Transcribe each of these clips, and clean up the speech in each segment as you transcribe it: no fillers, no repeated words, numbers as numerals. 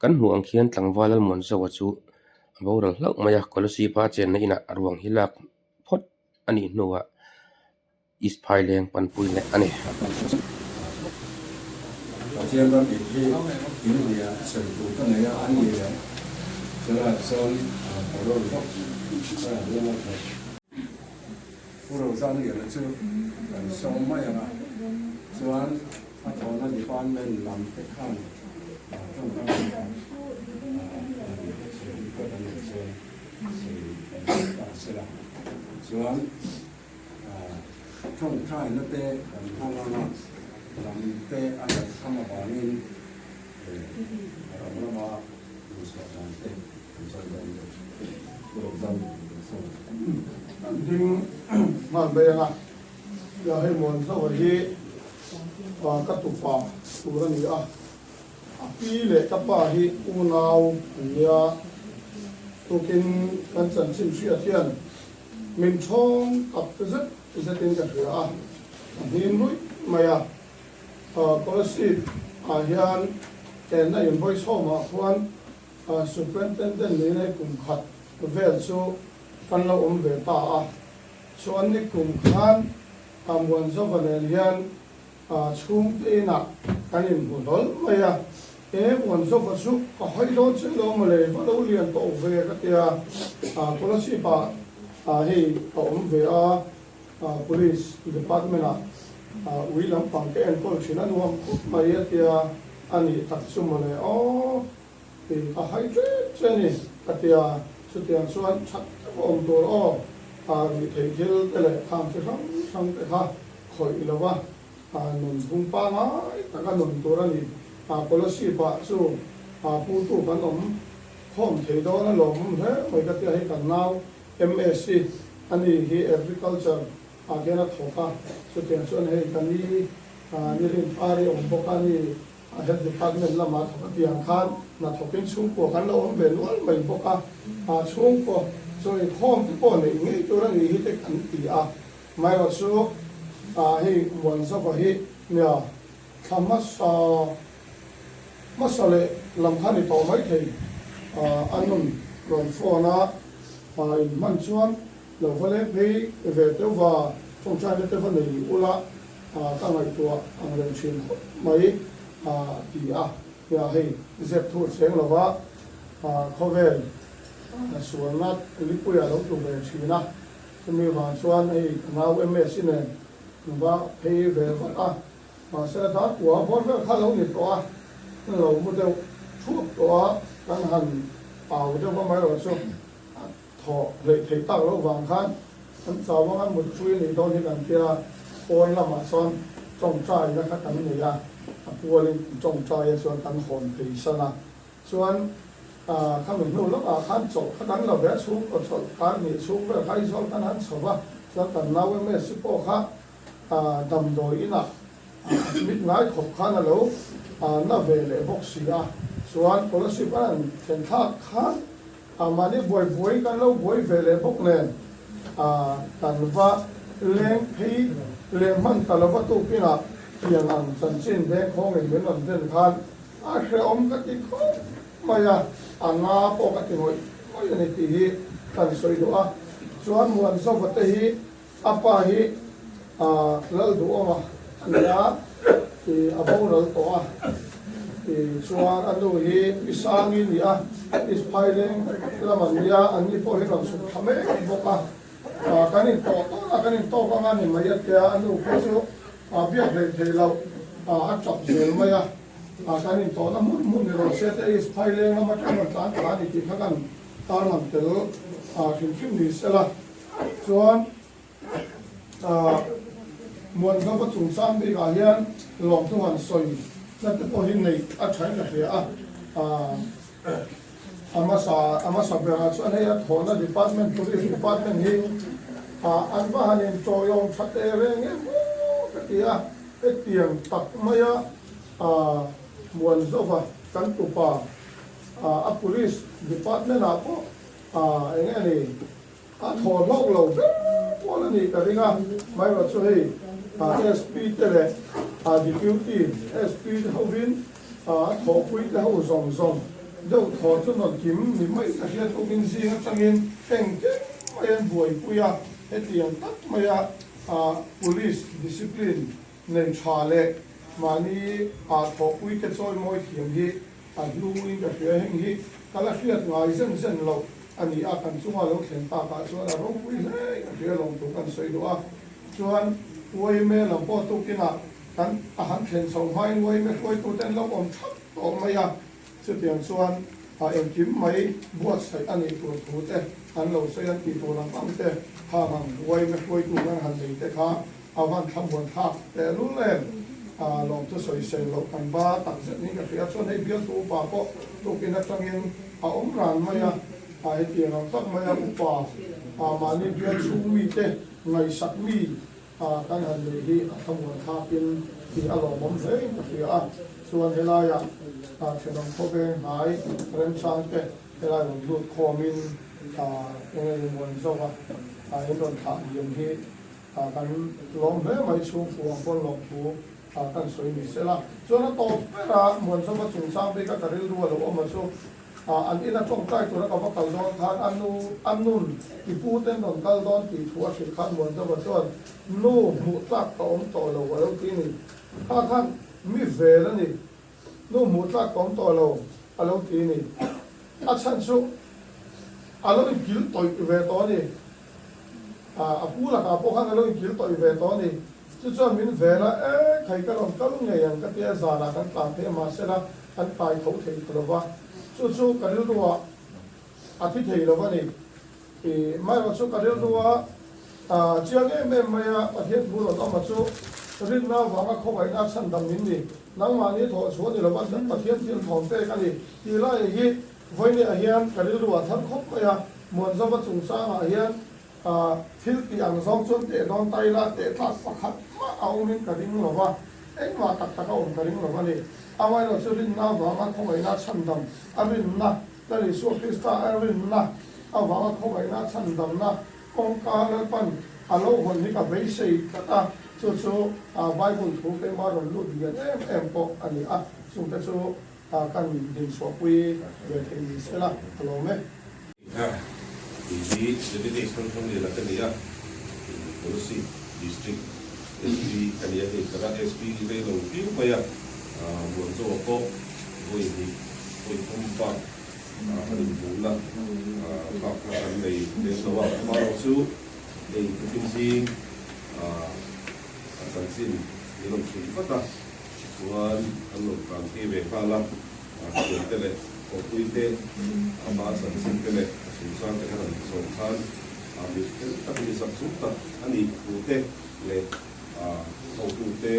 Kan hmuh ang khian tlangval Lalmuanzawa chu a boral hlauh mai a, Kolasib a chenna inah a ruang hi lak phawt a nih hnuah East Phaileng panpui leh a ni. Pathian ram in hi in hnia sawi tur ka nei a, an ni leh chulaiah chuan ka rawn vak ka rawn ring a thawk. Pu Rozangliana chu kan sawm mai ang a, chuan a thawhna department lam te khan tawngkam khat sawi duh phawt an neih chuan sawi kan duh ta a sela, chuan tawngtaina te kan hmang ang a, lam te a nat tham avangin ram lama duhchhuah dan te kan sawi dawn deuh. Pu Rozangliana kan sawm. Kan ding nghal mai ang a. Tia hei Muanzawa hi ka tupa tur a ni a, a pi leh ka pa hi unau an nia. Tukin kan chanchin hriat hian min thawng tak zet zetin ka hria a, ka hnim ruih mai a. Kolasib ah hian enna invawichhawmah khuan Superintendent niin hei kum khat vel chu kan lo awm ve ta a. Chuan nikum khan Muanzova nen hian chhungte inah kan inhmu hlawl mai a, E Muanzova chu ka hawi dawn che lo maw le, va lo lian tawh ve ka ti a, Kolasib ah hei ka awm ve a, Police Department ah ui lampang ka enkawl thin a nuam khawp mai a tia, a nih tak chu maw le aw. Tih ka hai ṭep che a ni, ka ti a. Chutiang chuan ṭhat tak a awm tur aw, ruih theih thil te leh khang chi hrang hrang te kha khawih lo va, nun phung pangai taka nun tur a ni. Kolasib ah chu putu kan awm khawm thei dawn a lawmawm hle mai ka ti a, hei kan nau MSc a ni hi Agriculture ah khian a thawk a, chutiang chuan hei ka ni Nirinthari awm bawk a ni. A Health Department lamah thawk a tiang khan hnathawkin chhungkua kan lo awm ve nual mai bawk a, chhungkaw chaw inkhawm te pawh neih ngei tur a nih hi te kan ti a. Amaherawh chu hei Muanzova hi nia thla hmasa hmasa leh lam kha ni tawh mai thei a nun rawn phone a inhman chuan lo va leng phei ve teuh va tawngtaina te va nei ula ka ngaihtuah ang reng thin khawp mai a ti a, nia hei zep thur cheng lova khawvel sualna lipuia lo tlu ve thin a, chumi vang chuan hei ka nau MS nen kan va phei ve vat a, mahse dar kua bawr vel kha lo ni tawh a, lo mu deuh thuap tawh a, kan han au deuh a mai erawh chu. Thawh hleih theih tak loh vang khan an chau anga mut ṭui a nih dawn hi kan tia, pawn lamah chuan ṭawngṭaina kha kan nei a, a pualin kan ṭawngṭai a chuan kan hawn phei san a, chuan khami hnu lawkah khan chawlh kha kan la ve a, chhungkaw chawlh kar hnih chhung vel kha Aizawl kan han chho va, chuan kan nau MS pawh kha damdawi inah mit ngai khawp khan a lo na ve leh bawk si a, chuan scholarship an han thlen thlak khan. A mahni buai buai kan lo buai ve leh bawk nen kan va leng phei leh hman ta lova tukinah tiang ang chanchin vengkhawngin min rawn den khan a hrehawm ka ti khawp mai a, a nga pawh ka ti ngawih ngawih a ni tih hi kan sawi duh a. Chuan Muanzova te hi A pa hi Lalduhawma a ni a, a boral tawh a, chuan a nu hi Pi Sangi a ni a, East Phaileng lam an nia, an ni pawh hi rawn chhuk thla mek bawk a, kan intawh tawh a, kan intawk anga ni mai a tia, a nu pawh chu biak hleih theih loh a tap zel mai a, kan intawhna hmun hmun ni rawh se te East Phaileng lam atang rawn tlan thla a ni tih kha kan tarlang tel hrim hrim ni sela. Chuan Muanzova chungchang bikah hian lawmthu han sawi na te pawh hi neih a thain ka hria a, a hmasa a hmasa berah chuan hei a thawhna department police department hi an va han inṭawiawm tha teh reng em aw ka ti a, hetiang tak maia Muanzova kan tupa a police department ah pawh eng nge ni A thaw hlawk lo ber pawl a nih ka ring a, amaherawh chu hei SP te leh Deputy SP te hovin a thawhpui te ho zawng zawng Deuh thaw chu nawn kim ni mai ka hriat tukin zing atangin engkim mai an buaipui a, hetiang tak maia police discipline nei tha leh mahni ah thawhpuite chawimawi thiam hi a hluin ka hria. Heng hi ka la hriat ngai zen zen loh a ni a, kan chunga lo thlen takah chuan a ropui hle in ka hria lawm tur kan sawi duh a. Chuan Uaime lam pawh tukinah kan a han thlen chhoh hmain Uaime hruaitute an lo awm thap tawh mai a, chutiang chuan a engkim mai buatsaih a nih tur thu te an lo sawi an tih tur ang ang te khang ang Uaime hruaitu kan han nei te kha A van thlamuan thlak tehlul em? Lawm chu sawi sel loh kan ba tak zet niin ka hria. Chuan hei bialtu upa pawh tukin atangin a awm ran mai a, hetiang ang tak maia upa mahni bial chhung mite ngaihsak mi kan han neih hi a thlamuan thlakin tih a lawmawm hlein ka hria a. Chuan helaiah thenawm khawveng hnai remchangte helai rawn lut khawmin eng eng emaw zawka in rawn thlah liam hi Kan lawm hle mai chhung fu ang pawn lawm thu kan sawi ni sela. Chuan a tawp bera Muanzawma chungchang bik a ka rilru a lo awm a chu an ina tawngtai tura ka va kal dawn khan a nu a nun i pu ten rawn kal dawn tih thu a hrilh khan Muanzawma chuan nu hmuh tlak ka awm tawh lo a lo ti ni. Kha khan mi vel a ni. Nu hmuh tlak ka awm tawh lo a lo ti ni. A chhan chu a lo inkil tawih ve tawh a ni. A pu lakah pawh khan a lo inkil tawih ve tawh a ni. Chu chuan min vel a, E, khai ka rawn kal ngei ang ka ti a, zanah kan tlan phei a, mahsela kan kai tho thei ta lo va. Chu chu ka rilruah a thi thei lo va ni. I maherawh chu ka rilrua chiang em em mai a, Pathian thu rawn awm a chu rinna avanga khawngaihna chhandam min ni. Nangmahni thawh chhuah ni lova Pathian thil thawm pek a ni tih lai hi Vawinia hian ka rilru a thar khawp mai a, Muanzova chungchangah hian thil tih ang zawng chuan teh dawn ta ila teh tlak pakhat mah a awmin ka ring lo va, engmah tak tak a awm ka ring lo a ni. Amaherawh chu rinna avanga khawngaihna chhandam a rinna, Lal Isua Krista a rinna avanga khawngaihna chhandamna kawngka Lalpan a lo hawn hi ka beisei tlat a, chu chu Bible thu keimah rawn lut lian em em pawh a ni a, chungte chu Kan dinchhuahpui ve thei ni sela a lawm e. A, tih hi Deputy Thangthang Liana ka ni a, Kolasib District SP ka ni a, hei taka SP hi rei lo viau mai a, Muanzawa pawh vawi hnih vawi thum bak kan inhmuhna bak kha kan nei lem lo a, amaherawh chu hei tukin zing a chanchin min rawn hrilh vat a. Chuan an rawn tlan phei ve nghal a, thian te leh thawhpui te, ama chanchin te leh a chungchang te khan an zawh khan mi fel tak, mi zakzum tak a nih thu te leh hotu te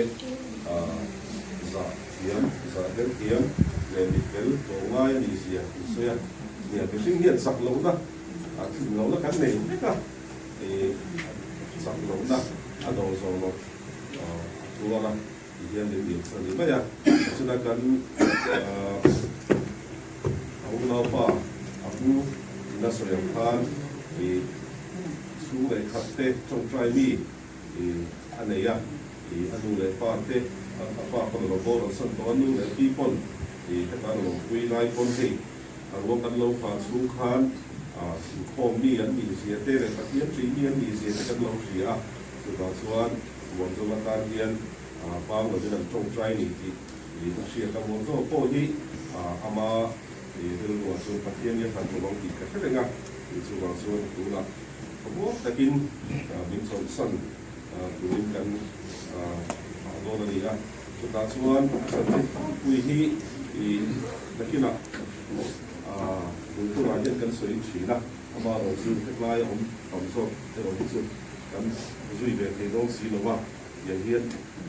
zah thiam, zah her thiam leh mi fel tawh ngai a nih zia an sawi a. Nia, mihring hian zak lohna, tlin lohna kan nei vek a, zak lohna a do zawh loh a tuar a. Ti hian min dil chhan ni mai a, chutah kan a unaupa a pu ina sawi ang khan i chhung leh khat te tawngtai mi i a nei a, i a nu leh pa te a pa pawn a lo boral san tawh a, nu leh pi pawn i heta an lo pui lai pawn hei a ruang kan lo nghah chhung khan inkhawm mi an nih zia te leh Pathian ṭih mi an nih zia te kan lo hria a, chuvang chuan Muanzawma tan hian bang lovin an tawngtai ni tih a hriat a, Muanzawma pawh hi ama rilruah chuan Pathian hi a hlan lo ang tih ka hre reng a, chuvang chuan tunah thamuang takin min chawlhsan turin kan hah dawn a ni a, chutah chuan a chanchin tlangpui hi nakinah Kulturah hian kan sawi thin a, amaherawh chu hetlai a awm tam zawk erawh hi chu Kan zui ve thei dawn si lo a, tiang hian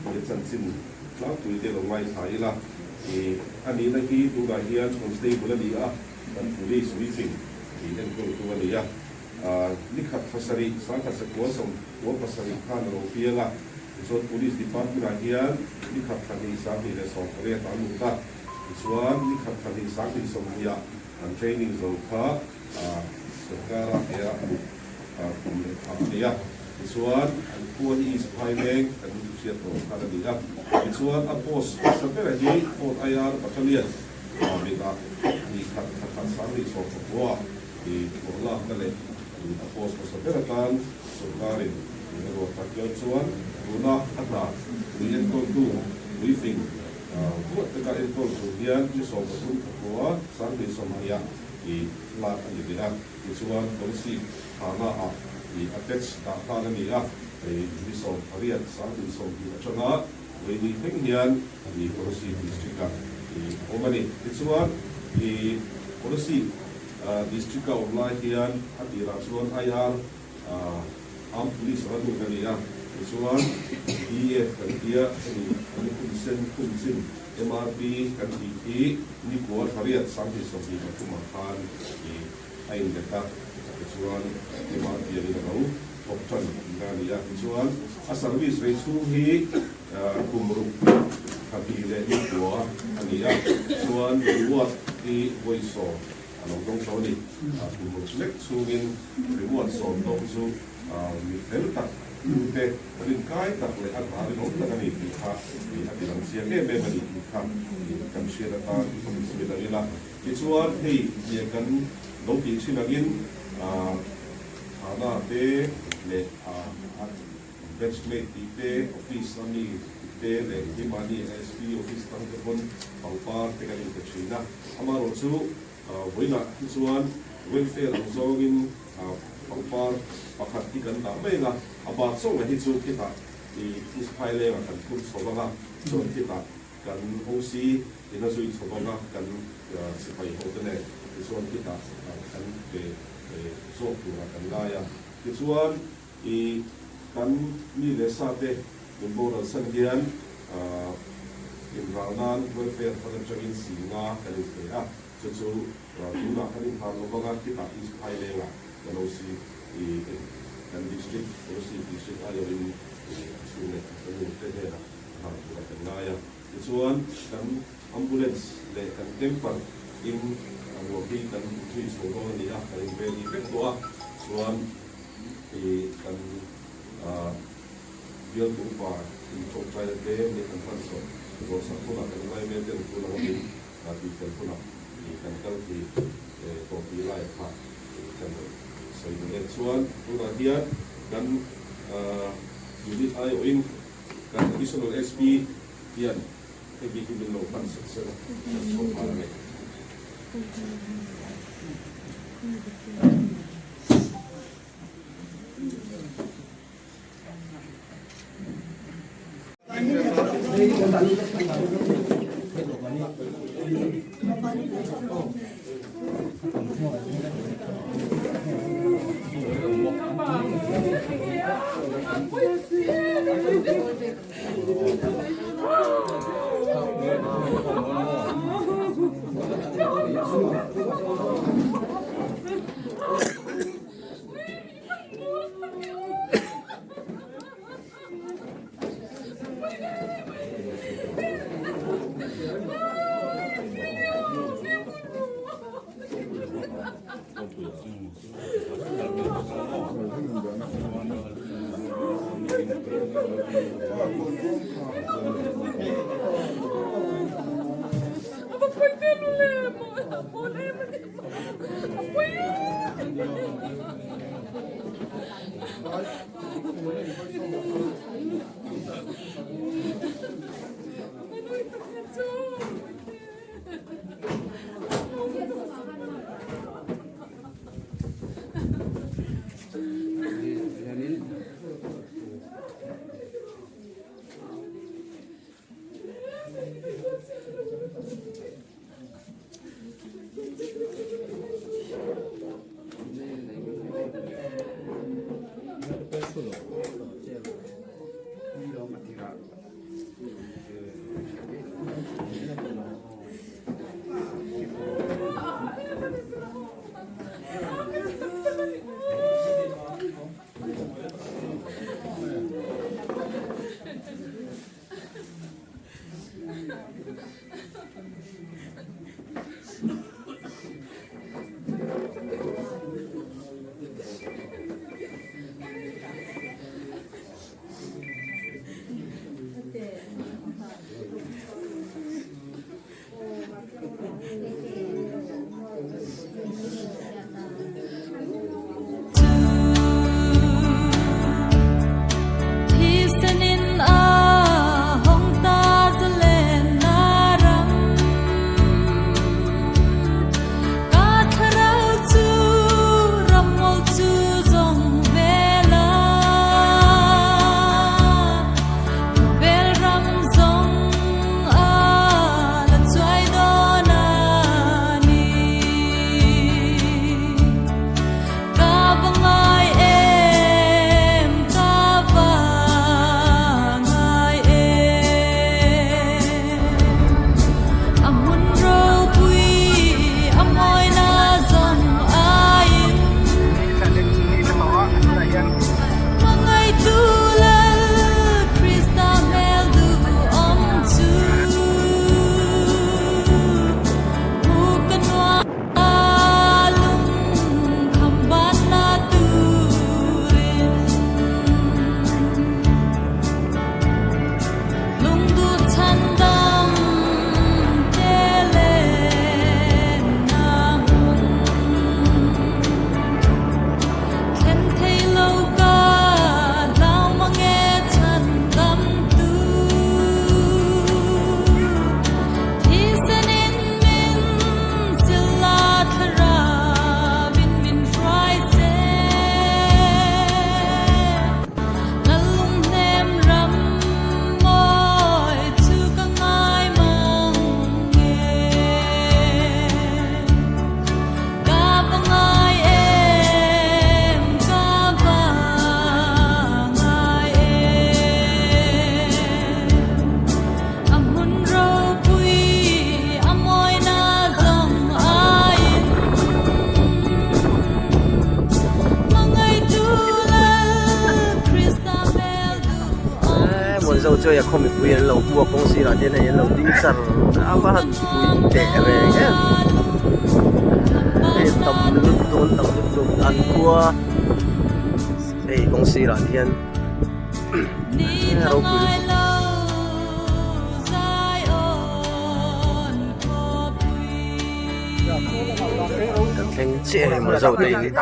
he chanchin tlangpui te lo ngaithla ila, i a nihna hi tunah hian constable a ni a, kan police mifing i enkawltu a ni a, ni khat thla sarih, sangkhat sakua sawmkua pasarih khan a lo piang a, tichuan police department ah hian ni khat thla hnih sanghnih leh sawmpariat ah a lut a, tichuan ni khat thla hnih sanghnih sawmhnih ah an training zo kha sorkar a ke a lut. Kum leh phah a ni a, tichuan an khua hi East Phaileng kan hriat tawh khan a ni a, tichuan a post hmasa bera hi Fort IR Battalion Mamit-ah ni khat thla khat sanghnih 14 i hlawh lakna leh a post hmasa ber atan sawrkarin min a ruat tak hian chuan tuna a hna ui enkawltu puifing ruat taka enkawl tur hian ni 13 thla kua sanghnih 20 ah i lak a ni leh a. Tichuan Kolasib thana-ah i attach dah nghal a ni a, hei ni 18 sanghnih 20 atanga vawi thleng hian i Kolasib District-ah i awm a ni. Tichuan i Kolasib District-a awm lai hian a tirah chuan IR Armed Police anga lut a ni a, tichuan DF kan tia hemi an hun sen hun chin MRP kan tih hi nikua thla riat 2023 ah khan i a inlet a, tichuan MRP angin a lo thawk tan tihna a ni a. Tichuan a service rei chhung hi kum ruk thla hnih leh nikua a ni a, chuan reward hi vawi 10 a lo dawng tho a ni. Kum ruk lek chhungin reward 10 dawng chu mi fel tak tute rinkai tak leh a hna rinawm tak a ni tih kha a ti lang chiang em em a ni tih kha kan hriat atan sawi lang ila. Tichuan hei nia kan lo tih thin angin thana te leh a batchmate tih te, office a mi te leh keimahni SP office tang te pawn pangpar te kan inpe thin a. Amaherawhchu vawiinah hi chuan welfare ang zawngin pangpar pakhat hi kan dah mai ang a, a bak zawng lah hi chu khitah i Isphai lengah kan phur chho ang a, chuan khitah kan OC in a zui chho ang a, kan sipai ho te nen tichuan khitah kan pe zawk turah kan ngai a. Tichuan i kan mi leh sa te min boral san hian inral nan welfare fund atangin singa kan inpe a, chu chu tunah kan inhar lo vang a, khitah East Phailengah kan OC i kan district OC district aiawhin i a chhung leh a nu te hnenah a hlan turah kan ngai a. Tichuan kan ambulance leh kan camper in ruah hi kan zui chho dawn a ni a, kan inready vek tawh a, chuan i kan bialtu upa in tawngtaina te ni kan hman chhuah zawh sak hunah kan ngai mek ten tun anga min tih fel hunah i kan kal thei tawh tih lai kha kan sawi duh e. Chuan tunah hian kan unit aiawhin kan additional SP hian hei bik hi min lo hman sak sela kan chhuak nghal ang e. chu hei a khaw mipui an lo hmu a kawng sirah te hian hei an lo ding char a va han pui teh reng em hei tam lutuk an tam lutuk an khua hei kawng sirah te hian ropui lutuk. Kan thleng chiah hei maw zo te in.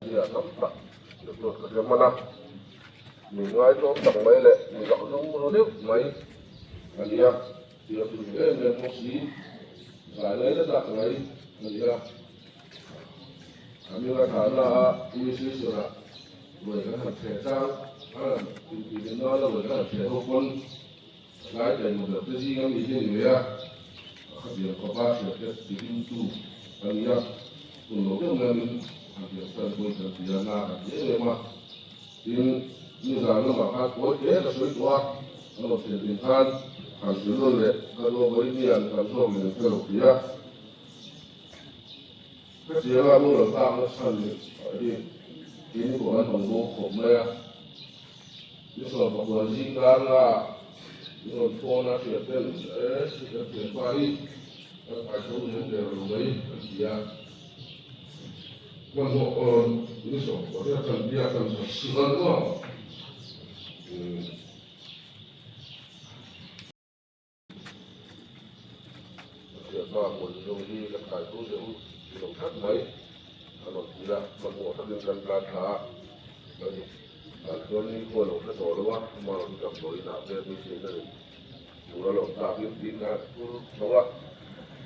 Nia tam tak dawt ka hre hman a, mi ngaitlawm tak mai leh mi zak zum ru deuh mai a ni a, tia pui em em bawk si, zai lai na tak mai a ni a. A hminga thahna a Uisui-suna ruai kan han thleh chang a rawn inti nana ruai kan han thleh ho pawn Tlai taimawh loh te zing ami hi a ni ve a, a khatiang khawpa hriat te tihlimtu a ni a, hun lo deuh mai amin han pian san pawhin kan ti a, na kan ti em em a. Tin, nizan lamah khan kawi hle ka sawi tawh a, a rawn thlen din khan han hrilh nawn leh ka duh a, vawi hian kan zawk in an hre lo ti a. Hetianga boral tlakna chhan hi tin pawh an rawn bo khawp mai a. Ni 19 zing karna i rawn phone a hriat ten e si kan thianpa hi kan kaitho nem der lo mai an ti a. Hmanhmawh awn ni 18 kan biak kan tha sual nuam. Thianpa hmun zawng hi kan kai tur deuh i lo that mai a rawn ti a, hmanhmawh takin kan tlan thla a, a ni. Tah chuan ni khua lo hre tawh lo a, ama rawn damdawiin ah vel beiseina nei tur a lawm takin tiin kan han phur chho a,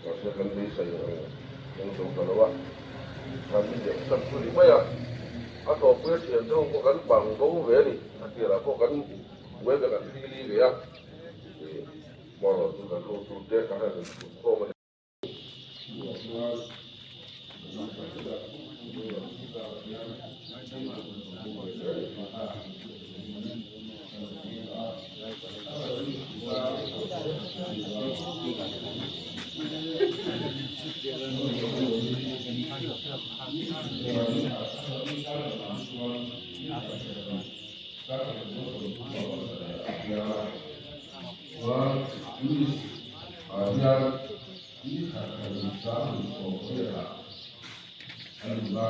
mahse kan beisei ang ang zo ta lo a, kan inneih san chu ni mai a, a tawpui a thian deuh pawh kan bang bo ve a ni, a tirah pawh kan buai ve kan thili ve a. Chuan English ah hian ni khat khat in 28 ah a lut a,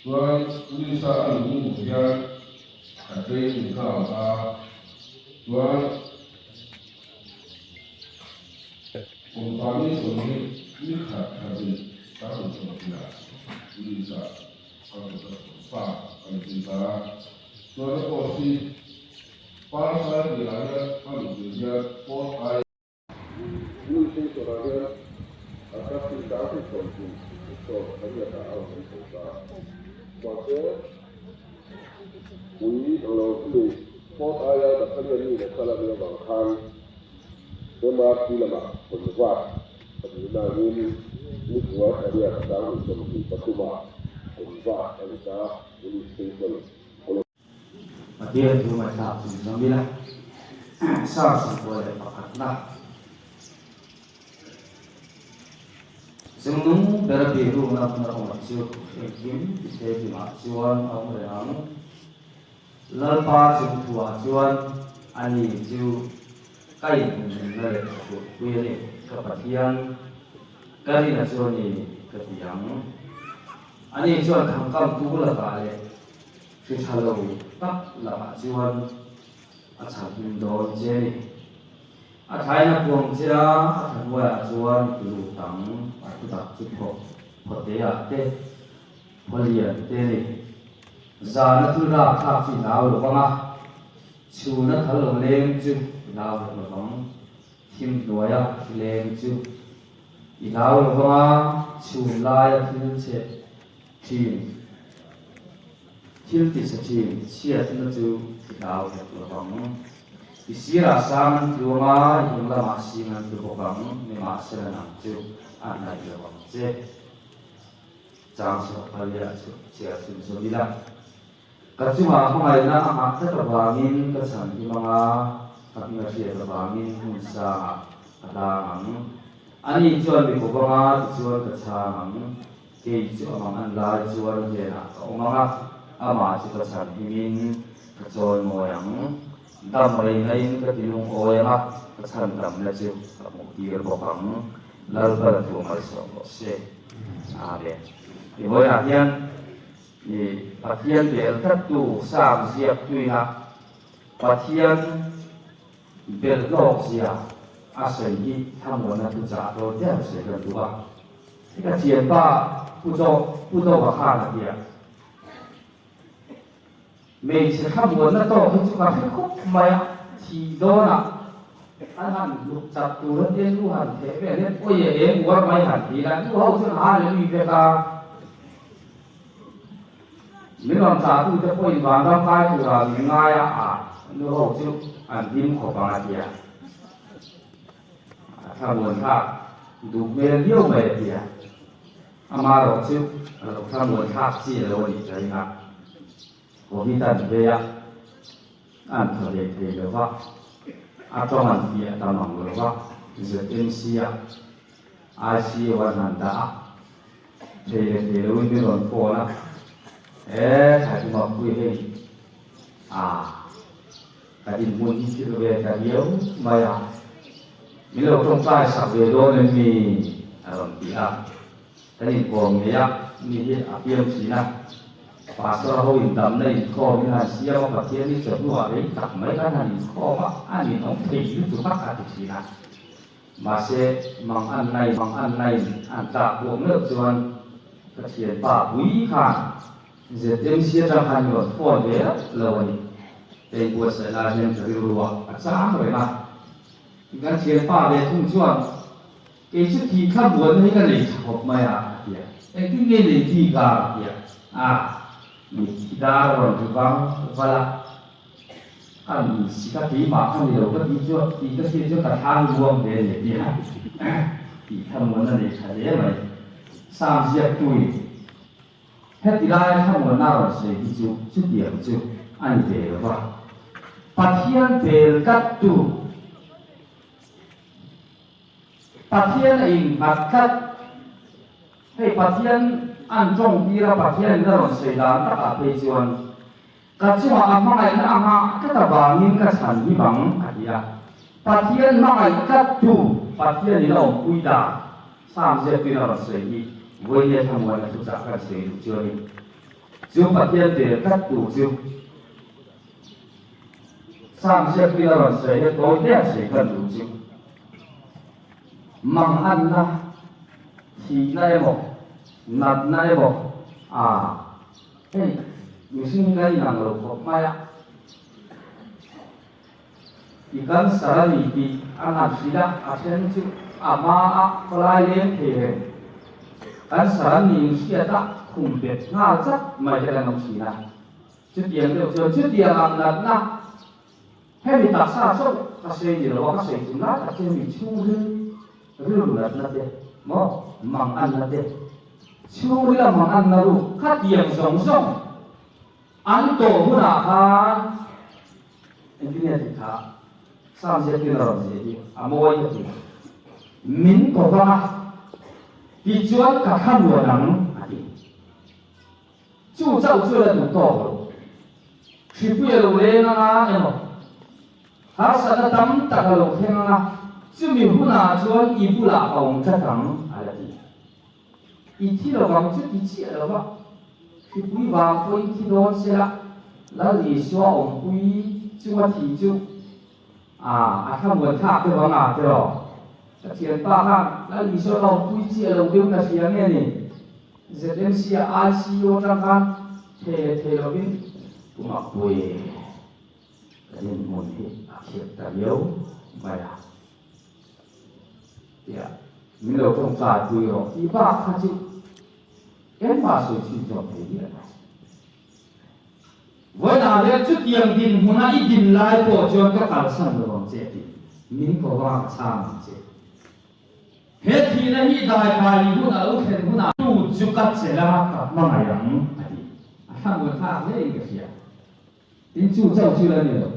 chuan English a a luh hnu hian a training kha a awm a, chuan company sawm hi ni khat khat in 28 ah English ah a lut a, pa a ni thei ta a, chuan a post hi Parcel tih ah hian a luh tur hian Port I. New Station ah hian a taxi 30 sawm ah a rawn awm chho ta. Mahse, ui eng lo chumi Port I a Battalion mi leh kal a nih avang khan MRT lamah convert a duh nain. Nikual pariat 2023-ah kum zat a ni ta, Police Station, Kolkata. Pathian thu ngaihthlak chung zawng ila Psalm 91na Chungnung ber bihrukna hmun a awm chu engkim tithei hlimah chuan a awm reng ang. Lalpa chung thuah chuan ani chu ka inhumhimna leh ka kulhpui a ni, ka Pathian, ka rina chu a ni ka ti ang. Ani chuan thangkamtu lakah leh hri tha lo tak lakah chuan a chhanhim dawn che a ni. A thlain a puang che a, a thahnuaiah chuan i lut ang, a thutak chu phaw phawteah te, phaw lian te a ni. Zana thil rap thlak chu i hlau lo vang a, chhuna thal lo leng chu i hlau vek lo vang. Thim hnuaia thi leng chu i hlau lo vang a, chhun laia thil chhe thin, thil ti chhe thin chhiatna chu i hlau vek lo vang. I sirah sang an tluang a, i hnung lamah sing an tlu bawk ang, nimahsela nang chu a hnaih lo ang che. Chang chhuah paliah chu chhiar chhun zawm ila. Ka chungah hmangaihna a nghah tlat avangin ka chhan him ang a, ka hming a hriat avangin hmun sangah ka hlang ang. Ani chuan mi kawp anga tichuan ka chhang ang. Kei chu a mang an lai chuan hnenah ka awm ang a, amah chu ka chhan himin ka chawi mawi ang. Dam rei naiin ka ti lungawi ang a, ka chhan damna chu ka hmuh tir bawk ang. Lalpa thu malsawm rawh se. Amen. I vawiinah hian i Pathian bel tlattu Sam ziak tuina Pathian belh lawk zia a sawi hi thlamuanna thuchah dawn der sawi kan duh a. Ka thianpa Pu Pu Dova khan a ti a. Hmeichhe thlamuanna tawk hi chu ka hre khawp mai a, thih dawnah an han hluk chak tur a tia nu han theh vel hian awi a eng uar mai han ti ila nu ho chuan hallelujah vek a. Min rawn tah tute pawhin vanram kai tura min ngai a, a nu ho chu an hlim khawp ang a ti a. A thlamuan thlak duh hmel viau mai a ti a. Amaherawh chu a lo thlamuan thlak chi a lo nih ta ina Covid an vei a, an thaw hlei thei lo va, a tawng an fiah tam ang lo va, ZMC ah ICU an han dah a, thei leh thei loin min rawn phone a, e thlai pui hei a. Ka dinhmun hi thil ve ta viau mai a, min lo tawngtai sak ve dawn em mi? a rawn ti a. Kan inkawm ngei a, mi hi a piang thin a. Pastor ho in damna inkhawm in han siam a, Pathian hi chawhnuah rei tak mai khan han inkhawm a, a ninawm thei lutuk a, a ti thin a. Mahse, mang an nai mang an nai an tlak buak meuh chuan ka thianpa pui khan ZMC atang khan i rawn phone ve reuh lo a ni. Hei buatsaih lai hian ka rilru ah a chang reng a. Kan thianpa ve thung chuan kei chu thih thla buatna hi ka nei tha khawp mai a, a ti a. Engtin nge nei bik a? a ti a. A, mitthi dar a rawn ri vang val a. Ka ni si ka keimah ka ni lo ka tih chuan tih ka hriat chuan ka thlang luang hle a ni a ti a. Tih thlamuanna nei tha hle mai. Sam ziaktuin Heti laia thlamuanna rawn sawi hi chu chutiang chu a ni ve lo va. Pathian bel tlattu, Pathian a innghat tlat. Hei Pathian an tawng tir a, Pathianin a rawn sawi dan takah phei chuan ka chungah a hmangaihna a nghah tlat avangin ka chhan hi bang a ti a. Pathian hmangaih tlattu Pathianin a awmpui dan Sam ziaktuin a rawn sawi hi vawinia thlamuan a thuchah kan sawi duh chu a ni. Chu Pathian bel tlattu chu Sam ziaktuin a rawn sawi hi tawi hle a sawi kan duh chu. Manganna, thihna emaw, natna emaw a hei mihring hi kan inang lo khawp mai a. I cancer a ni tih an han hrilh a, a then chu a hma a khawlai leng thei reng. Cancer an nih inhriat a khum bet nghal chat mai te kan awm thin a. Chutiang deuh chuan chutiang ang natna hemi taksa chauh ka sawi ni lo a, ka sawi tum lai tak chu hemi chhungril rilru natna te maw? Mang anna te, chhungrila mang anna ruk khatiang zawng zawng an tawh hunah khan engtin nge tih kha Sam ziakin a rawn ziah hi a mawi ka ti. Min ko vang a, tichuan ka thlamuan ang a ti. Chu chauh chu la duh tawk lo. Hripui a lo leng anga emaw, harsatna tam tak a lo thleng anga, chumi hunah chuan i bulah ka awm tlat ang, a la ti. I thi lovang chu ti chiah lo va, hripui vang pawhin thi dawn sela, Lal Isua awmpui chunga thi chu a a thlamuan thlak deuh ang a tiraw? Ka thianpa khan Lal Isua ka awmpui chiah lo deuhin a hria nge ni? ZMC a ICU atang khan thei leh thei lovin Tumahpui ka dinhmun hi a khiat ta riau mai a tia min lo tawngtai pui rawh tih bak kha chu engmah sawi chhin zawk thei miah lo. Vawiinah hian chutiang dinhmuna i din lai pawh chuan ka kalsan lo ang che tih min ko vang a chhang ang che. He thihna hi daikai i hun a lo thlen hunah tu chu ka che lama ka hmangaih ang a ti. A thlamuan thlak hle in ka hria. Tin chu chauh chu la ni lo.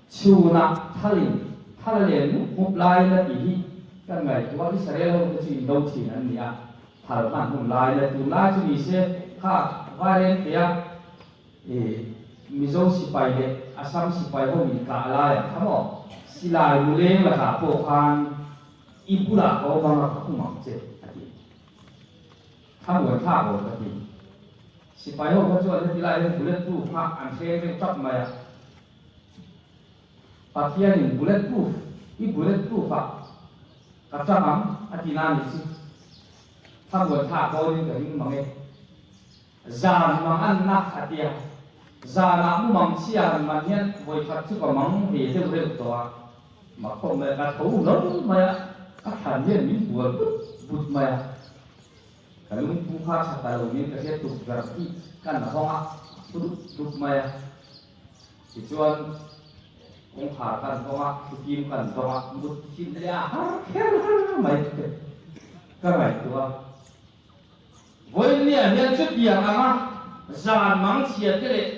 Chhunah thalin thal a len mup mup lai la tih hi kan ngaihtuah Israel ho te chu in do thin an ni a, thal hman hun lai la tun lai chu ni se kha Vairengtea i Mizo sipai leh Assam sipai ho in kah lai ang kha maw? Silai muleng lakah pawh khan i bulah ka awm anga ka khum ang che a ti. Thlamuan thlak aw ka ti. Sipai ho kha chuan heti lai hian bullet proof kha an hreng deuh tap mai a. Pathianin bullet proof i bullet proof ah ka tang ang a ti na ni chu. Thlamuan thlak dawnin ka ring mang e. Zan mang an na a tia. Zanah mu mang chhia han man hian vawikhat chu ka mang ve deuh reuh tawh a. Mak khawp mai a, ka tho hlawm mai a, ka thlan hian min bual but but mai a. Ka lungphu kha tha ta lo niin ka hria tukverh hi ka na hawng a, a phu dup dup mai a. Tichuan kawngkhar kan hawng a, thlikim kan dawng a, mut thin leh a har kher mai ka ngaihtuah a. Vawinia hian chutiang anga zan mangchhia te leh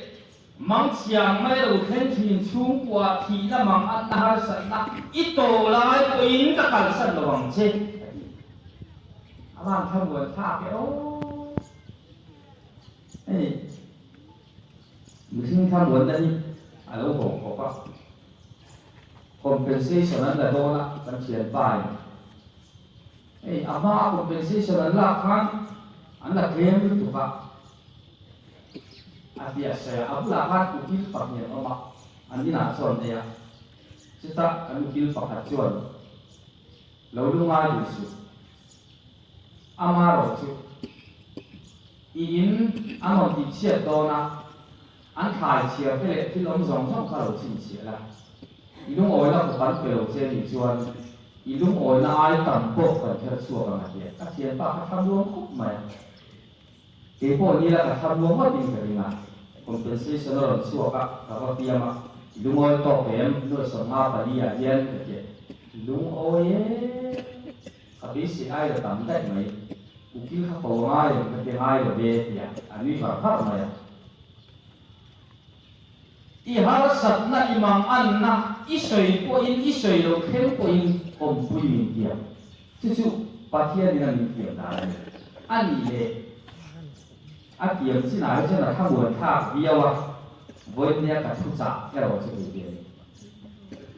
mangchhia ang mai lo thleng thin chhungkua thihna mang atna harsatna i tawh lai pawhin ka kalsan lo ang che a ti. A van thlamuan thlak e aw. Hei mihring thlamuanna hi a lo hawng khawp a, compensation an la dawn a kan thianpa in. Hei a hmaa compensation an lak khan an la tlem lutuk a, a ti a sawi a, a bulah khan ukil pahnih an awm a, an inah chuan nei a, chutah kan ukil pakhat chuan lo lungai duh suh, amarawh chu i in an rawn tihchhiat dawn a, an thlai chhiar te leh thil awm zawng zawng kha lo chhinchhiah la. I lungawina kawp an pe lo che nih chuan i lungawina ai tam pawh kan kher chhuak ang a ti a, ka thianpa kha thlamuang khawp mai a, kei pawh ni la ka thlamuang ngawt in ka ring a, compensation a rawn chhuak a, ka va fiam a, i lungawi tawk em, 54 ah hian ka ti a, lungawi e, ka beisei ai la tam daih mai, ukil kha ko a ngai em ka ti ngai lo ve ti a, a nui var var mai a. I harsatna, i manganna, i sawi pawhin, i sawi loh thleng pawhin awmpui min tiam. Chu chu Pathianin a min tiam dan a ni. A nih leh a tiam chinah hi chuan a thlamuan thlak viau a, vawinia ka thuchah erawh chu hei hi a ni.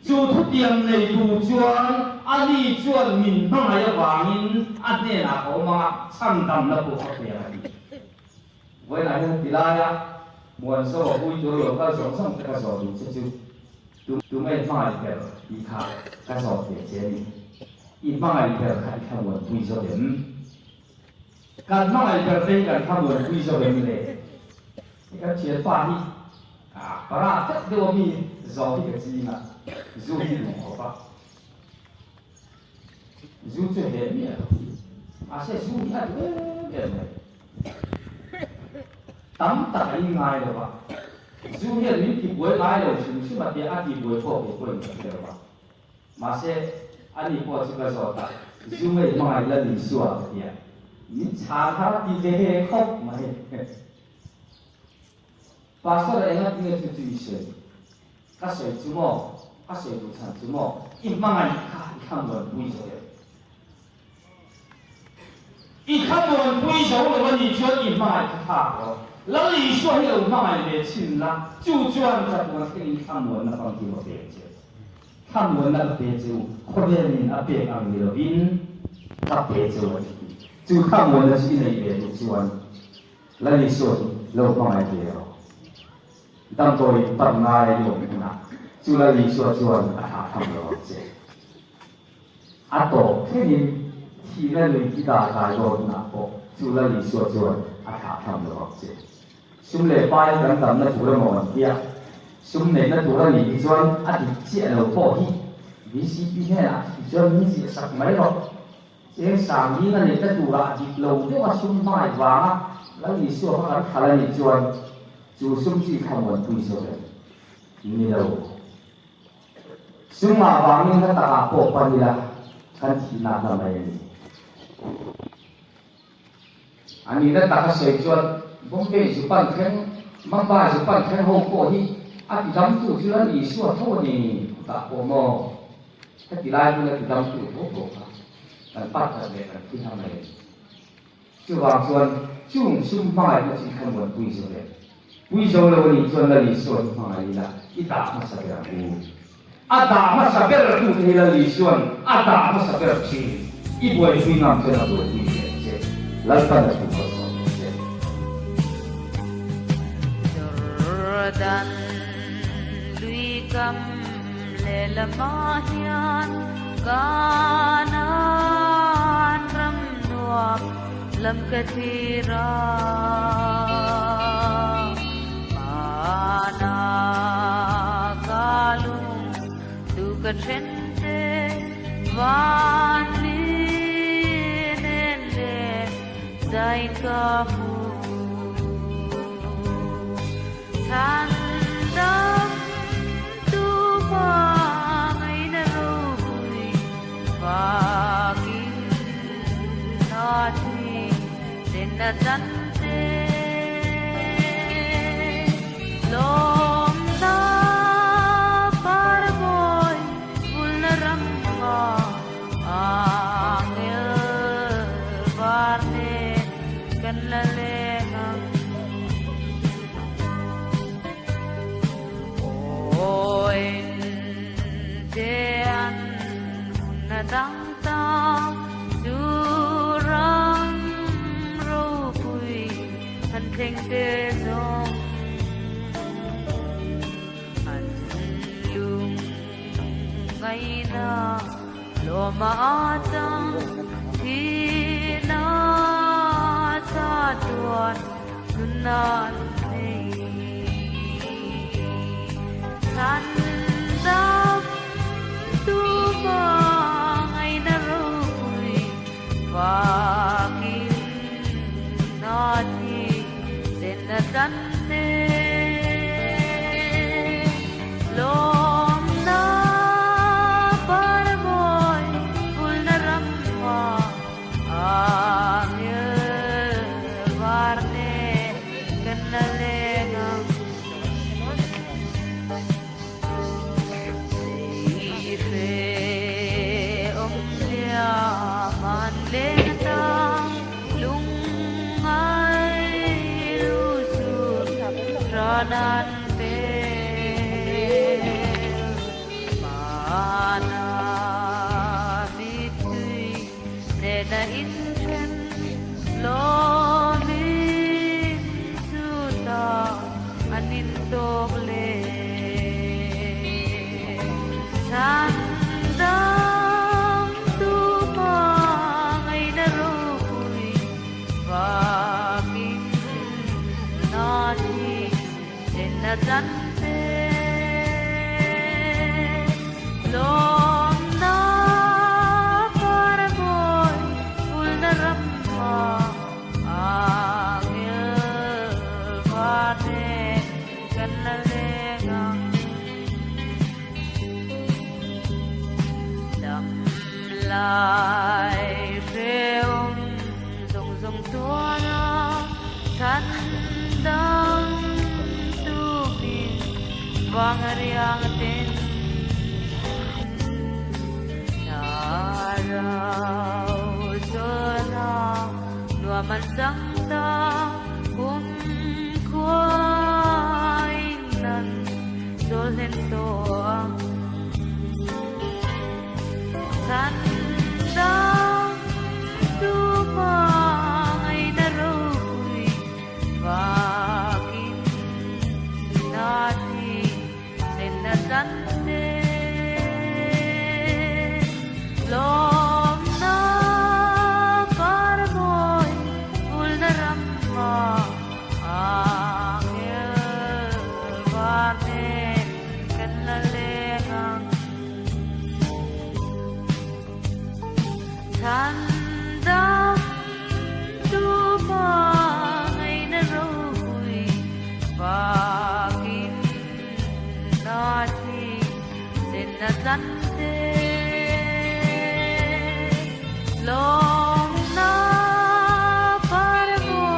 Chu thutiam neitu chuan ani chuan min hmangaih avangin a hnenah ka awm anga chhandamna pawh ka pe ang a ti. Vawiinah hian ti laia Muanzo a hui tur lo kal zawng zawng te ka zawh duh che chu tu nge hmangaih ber tih kha ka zawh ve che a ni. I hmangaih ber kha i thlamuanpui zo em? Kan hmangaih ber te hi kan thlamuanpui zo em le? Hei kan thianpa hi para tlat deuh a mi zawh hi ka ching a, zu hi duh khawp a. Zu chu heh miah lo. Mahse zu hi a duh em em mai. Tam tak a in ngai lo va. Zu hian min ti buai ngai lo hrim hrim a tia a ti buai pawh kei pawhin ka hre lo va. Mahse ani pawh chu ka zawt a. Zu ngei hmangaih Lal Isua ka ti a, min chhang har ti ve he khawp mai. Pastor enga tinge chu chu i sawi? Ka sawi chu maw? Ka sawi duh chhan chu maw? I hmangaih kha i thlamuanpui zo em? I thlamuanpui zo lo a nih chuan i hmangaih kha thlak rawh. Lal Isua hi lo hmangaih ve chhin la, chu chuan chatuan thlengin thlamuanna famkim a pek che. Thlamuanna ka pe che u, khawvelin a pek ang ni lovin ka pe che u a ti. Chu thlamuanna chu i neih ve duh chuan Lal Isua hi lo hmangaih ve rawh. Damdawi pan ngai i awm hunah chu Lal Isua chuan a thlah tham lo ang che. A tawp thlengin thihna lui ki dar kai dawn hunah pawh chu Lal Isua chuan a thlah tham lo ang che. Sum leh pai kan damna tur emaw an tia, sum neihna tur a nih hi chuan a dik chiah lo pawh hi VCP hnenah ti chuan min ziah sak mai rawh. Cheng sang ding a neihna turah dik lo deuha sum hmangaih vanga Lal Isua kha kan thal a nih chuan chu sum chi thlamuanpui zawk em? Ni lo. Sum ngah vangin hla takah pawh pan ila kan thihnak la mai a ni. A nihna taka sawi chuan Bombay zu pan thleng, Mumbai zu pan thleng ho pawh hi a tidamtu chu Lal Isua tho a ni khutah pawh maw? Heti lai hmun a tidamtu tho pawh kha kan partner leh kan thi hna mai a ni. Chuvang chuan chung sum hmangaihna chu i thlamuanpui zo ve. Pui zo lo a nih chuan Lal Isua hi hmangaih ila i dah hmasa ber ang u. A dah hmasa ber tu te hi Lal Isua'n a dah hmasa ber thin. I buaipui ngam chuan a buaipui ve ang che. Lalpan a thu malsawm ang che. Jordan lui kam lehlamah hian Kanaan ram nuam lam ka thlir a. Mana ka lung tu ka then te van lin en leh zain ka hmu. Chhan dam tu hmangaihna ropui vakin na thi lenna chan te lawmna par mawi vulna ram nga angel var nen kan la leng ang. Lai. ten Thlarau chawlha nuam an chang ta kum khuain an chawl hlen tawh ang. Chan dang tuma ngaihna ropui vakin na thi senna chan te lawmna par mawi vulna ramma angel var nen kan la leng ang. Chan dang tuma ngaihna ropui vakin na thi senna chan.